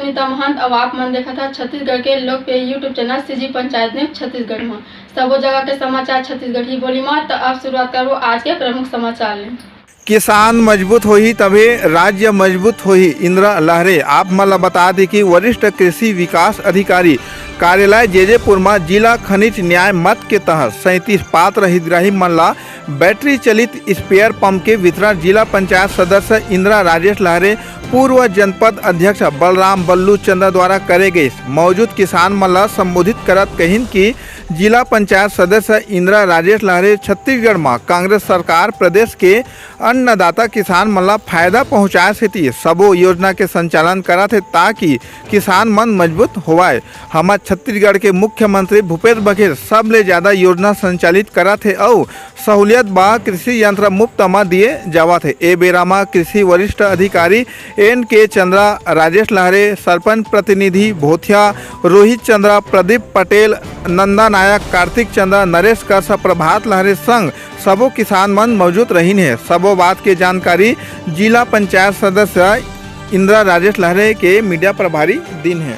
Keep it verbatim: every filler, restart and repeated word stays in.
सुनीता महंत, अउ आप मन देखत हव छत्तीसगढ़ के लोकप्रिय YouTube channel CG panchayat news Chhattisgarh म। सबो जगह के समाचार छत्तीसगढ़ी बोली म। त अब शुरुआत करबो आज के प्रमुख समाचार ले। किसान मजबूत होही तभे राज्य मजबूत होही, इंदिरा लहरे। आप मन ल बता दी कि वरिष्ठ कृषि विकास अधिकारी कार्यालय जेजेपुर म जिला खनिज न्याय मद के तहत सैंतीस पात्र हितग्राही मन ल बैटरी चलित स्प्रेयर पंप के वितरण जिला पंचायत सदस्य इंदिरा राजेश लहरे, पूर्व जनपद अध्यक्ष बलराम बल्लू चंद्रा द्वारा करे गइस। मौजूद किसान मन ल संबोधित करत कहिन कि जिला पंचायत सदस्य इंदिरा राजेश लहरे छत्तीसगढ़ म कांग्रेस सरकार प्रदेश के अन्नदाता किसान मन ल फायदा पहुंचाए सेती सबो योजना के संचालन करत हे, ताकि किसान मन मजबूत होवय। हमर छत्तीसगढ़ के मुख्यमंत्री भूपेश बघेल सबले ज्यादा योजना संचालित करत हे अउ सहूलियत बा कृषि यंत्र मुफ्त म दिए जावत हे। ए बेरा म कृषि वरिष्ठ अधिकारी एन के चंद्रा, राजेश लहरे, सरपंच प्रतिनिधि भोथिया, रोहित चंद्रा, प्रदीप पटेल, नंदा नायक, कार्तिक चंद्रा, नरेश कस, प्रभात लहरे संग सबो किसान मन मौजूद रहिन हे। सबो बात के जानकारी जिला पंचायत सदस्य इंदिरा राजेश लहरे के मीडिया प्रभारी दिन हे।